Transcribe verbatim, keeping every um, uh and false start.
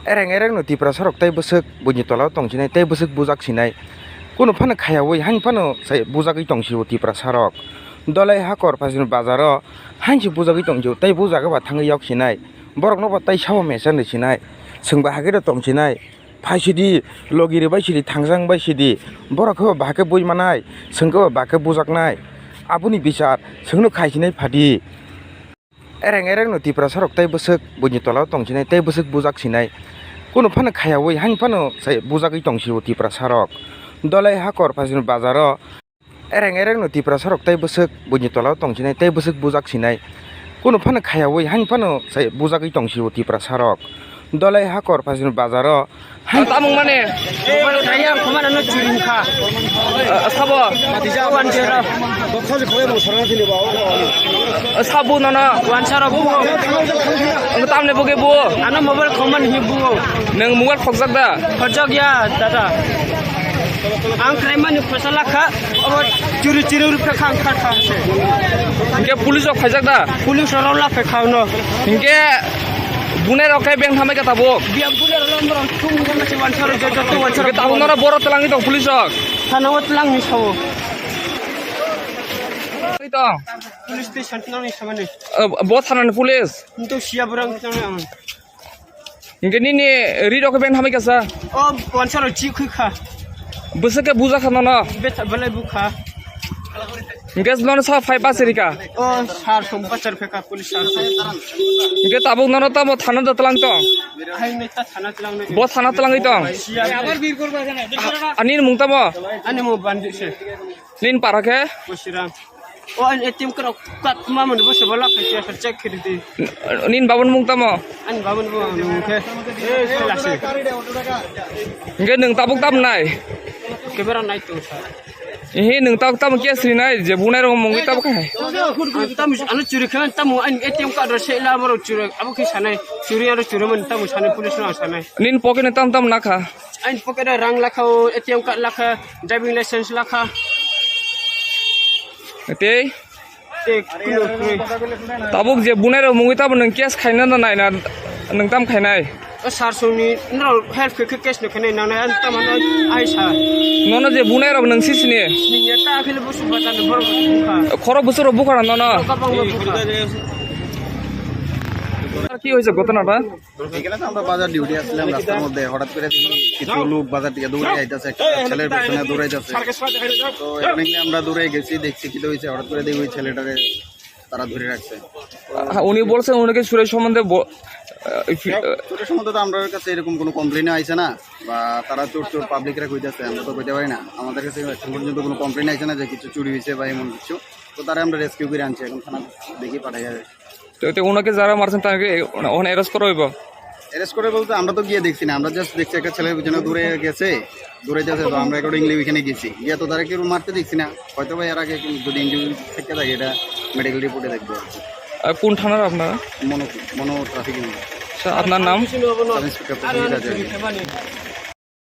Ereng ereng no Tiprasa rok tei bwswk buini tola o tong sinai, tei bwswk bujak sinai. Kunu phano khayaui, haini phano sai bujagwi tong sio Tiprasa rok. Dolai hakor phasini bazaro haini se bujagwi tong sio, tei bujaga ba thangwi yok sinai. Borok no bo tei sabo mesa ni sinai. Chwng ba hagwi tong sinai. Phai sidi, logi rwbai sidi, thangjang bai sidi. Borok khe ba bahai khe bui manai, chwng khe ba bahai khe bujaknai. Aboni bichar chwngno khai sinai phadi. Ereng ereng no Tiprasa rok tei bwswk buini tola o tong sinai, tei bwswk bujak sinai. Kunu phano khayaui, haini phano sai bujagwi tong sio Tiprasa rok. Dolai hakor phasini bazaro. Ereng ereng no Tiprasa rok tei bwswk buini tola o tong sinai, tei bwswk bujak sinai. Kunu phano khayaui, haini phano sai bujagwi tong sio Tiprasa rok. Dolai hakor phasini bazaro. Ang tamung mane. Mobile kaya ang khamana no churi kha. Ah, sabo. Wan jera. Ah, sabo nono. Wan sara bu. Ang tamne buge bu. Ano mobile khaman hi bu. Nang mobile khokjak da? Khokjak ya, dada. Ang krai mani phaisa lakha. Abo churi churi rupya kha ang kha kha se. Hingke police rok phaijak da? Police rok la phai kha no. Hingke bunai rok khe beng thamai kha tabuk. Biya bunai rok lambar ang thung thung se wan sara joto wan sara. Hingke tabuk noro boro twlangwi tong police rok. Thana o twlang ni sao. Twi tong. Police station twlang ni samani. Eh, bo thana ni police. Nto siya burang twlang ni ang. Hingke nini ri rok ben hamai kasa. O, wan sara chi khui kha. Bwswk khe buja kha nono. Beta belai bu kha. Hingke nono sa phai bachari ka. O, sar som bachar phe ka, police sar som. Hingke tabuk nono tamo thana da tlang tong. Hai ne ta thana tlang ne. Bo thana tlang tong. Siya. Ani mung tamo. Ani mo bandu se. Nin para khe? Bosiram. O, ani A T M card kat ma mani bo se bala khe check khe di. Nin babun mung tamo? Ani babun bo ang mung khe. Eh, sela se. Hingke nwng tabuk tam nai? Camera nai tong sa. Ehe, nwng tabuk tam khe sri nai, je bunai rok mungwi tabuk khai. Tam ano churi khe tam ani A T M card ro se la maro churi abo khe sanai. Churi aro churi man tam sanai police no sanai. Nin pocket tam tam nakha. Ani pocket o rang lakha, o A T M card lakha, driving license lakha. Tei? Tei, kuno, kuno. Tabuk je bunai rok mungwi tabuk nwng case khaina na naina nwng tam khainai? O sar songni, nrok help khe, khe case no khainai, nang nai, tam ano, ai sa. Nono je bunai rok nwng si sini? Sini ya, ta akhile busu bata no borok bukha. Khoro busu rok bukha nono? Kabang no bukha. Ki hoise ghotona ta? এখানে তো আমরা বাজার ডিউটি আসছিলাম, রাস্তার মধ্যে হঠাৎ করে দেখি কিছু লোক বাজার থেকে দৌড়ে আইতাছে, একটা ছেলের পেছনে দৌড়াইতেছে। তো অ্যাকর্ডিংলি আমরা দৌড়ে গেছি, দেখছি কি হয়েছে, হঠাৎ করে দেখি ওই ছেলেটারে তারা ধরে রাখছে। হ্যাঁ, উনি বলছেন ওনাকে চুরের সম্বন্ধে ব-, আহ, ফি-, চুরের সম্বন্ধে তো আমার কাছে এরকম কোনো কমপ্লেনও আইছে না, বা তারা চোর চোর পাবলিকরা কইতাছে, আমরা তো কইতে পারি না। আমাদের কাছে এখন পর্যন্ত কোনো কমপ্লেন আইছে না যে কিছু চুরি হয়েছে বা এমন কিছু। তো তারা আমরা রেস্কিউ করে আনছি, এখন থানা দেখি পাঠাই যাবে। তো, তো ওনাকে যারা মারছেন তাকে ওখানে অ্যারেস্ট করা হইব? অ্যারেস্ট করে বলতে আমরা তো গিয়ে দেখছি না, আমরা জাস্ট দেখছি একটা ছেলের পিছনে দৌড়ে গেছে, দৌড়ে যাচ্ছে, তো আমরা অ্যাকর্ডিংলি ওইখানে গেছি, গিয়ে তো তারা কেউ মারতে দেখছি না, হয়তো বা এর আগে কোনো যদি ইনজুরি থেকে থাকে এটা মেডিকেল রিপোর্টে দেখবো আর কি। আর কোন থানার আপনারা? মনো, মনো ট্রাফিক ইউনিট। আচ্ছা, আপনার নাম? সাব ইন্সপেক্টর প্রসেনজিৎ হাজরা।